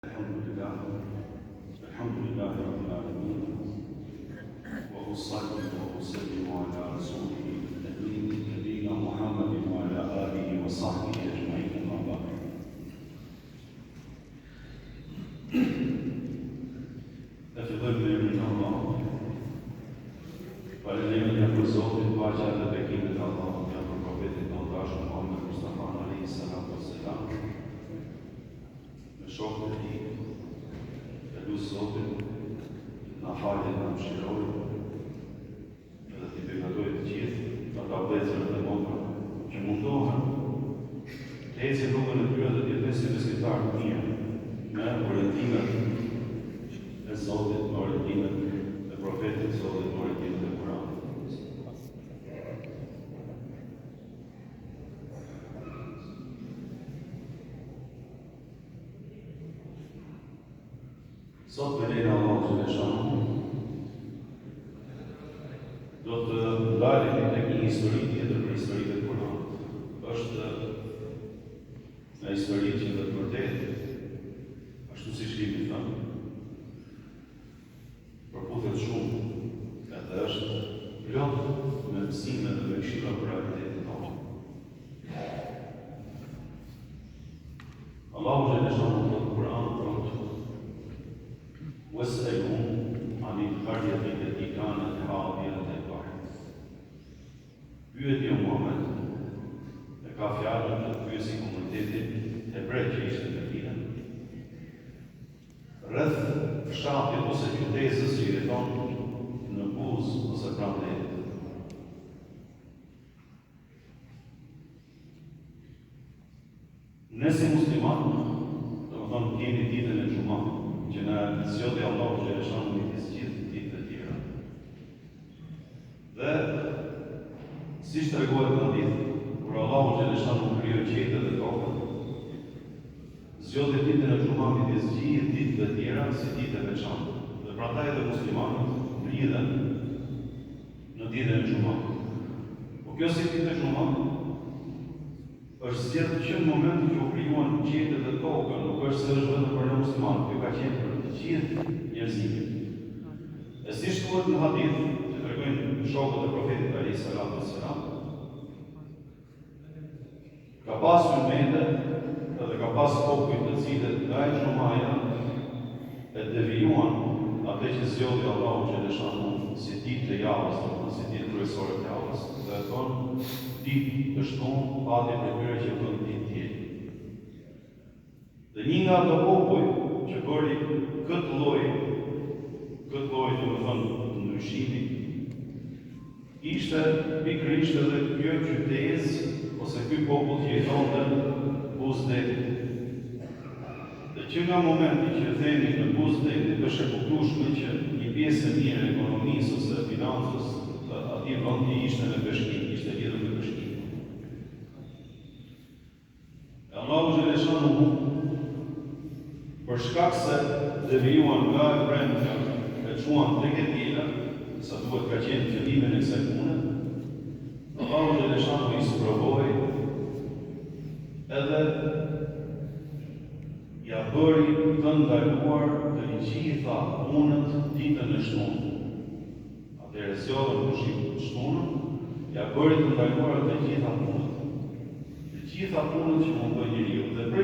Elhamdulillah, Elhamdulillah Rabbil Alamin, wa usalli wa usallimu ala rasulihi al-amin, nabina Muhammedin wa ala alihi wa sahbihi ajma'in amma ba'd. E fillojmë me emrin e Allahut. Falënderimet janë për Zotin, paqja dhe bekimet e Allahut janë për profetin tonë të dashur Muhammed Mustafa alayhi salatu wassalam. Me shokët e tij, e lus Zotin që të na falë e të na mëshirojë, edhe t'i begatojë të gjithë ata vëllezër dhe motra që mundohen të ecin rrugën e tyre dhe të jetojnë si besimtarë të mirë me orientimet e Zotit, me orientimet e profetit të Zotit, me orientimet e Kuranit. Sot me lejen e Allahut xheleshanuhu do të ndalemi tek një histori tjetër prej historive të Kuranit. Është një histori që në të vërtetë, ashtu siç kemi thënë, përputhet shumë edhe është plot me mësime dhe me këshilla për realitetin tonë. Allahu xheleshanuhu thotë në Kur'an thotë Was'alhum anil qaryati allati kanat hadirat al-bahr. Pyeti o Muhammed, e ka fjalën që të pyesi komunitetin hebre që ishte në Medinë, Rreth fshatit ose qytezës që jeton në buzë ose pranë detit. Ne si muslimanë, domethënë kemi ditën e xhuma, që na zgjodhi Allahu xheleshanuhu midis gjithë ditëve tjera. Dhe siç tregohet në hadith, kur Allahu xheleshanuhu krijoi qiejt dhe tokën, zgjodhi ditën e xhuma midis gjithë ditëve tjera si ditë e veçantë. Dhe prandaj edhe muslimanët mblidhen në ditën e xhuma. Po kjo si ditë e xhuma është zgjedhur që në momentin që u krijuan qiejt dhe toka, nuk është se është vetëm për ne muslimanët, kjo ka qenë për të gjithë njerëzimin. E siç thuhet në hadith, që tregojnë shokët e profetit alayhi salatu wassalam, ka pas ummete edhe ka pas popuj të cilët nga e xhumaja e devijuan atë që zgjodhi Allahu xheleshanuhu si ditë të javës, domethënë si ditë kryesore të javës, dhe e thonë ditë të shtunë, pati prej tyre që e bënë ditë të diel. Dhe një nga ato popuj që bëri këtë lloj, këtë lloj, domethënë, ndryshimi, ishte pikërisht edhe kjo qytezë ose ky popull që jetonte buzë detit. Dhe që nga momenti që themi në buzë detit, është e kuptueshme që një pjesë e mirë e ekonomisë ose e financës të atij vendi ishte me peshkim, ishte lidhur me peshkim. E Allahu xheleshanuhu për shkak se devijuan nga e premtja e çuan tek e diela, sa duhet ka qenë qëllimin e kësaj pune, Allahu xheleshanuhu i sprovoi edhe ia bëri të ndaluar të gjitha punët ditën e shtunë. Atëherë zgjodhën pushim të shtunën, ia bëri të ndaluara të gjitha punët. Të gjitha punët që mund bëjë njeriu dhe prej.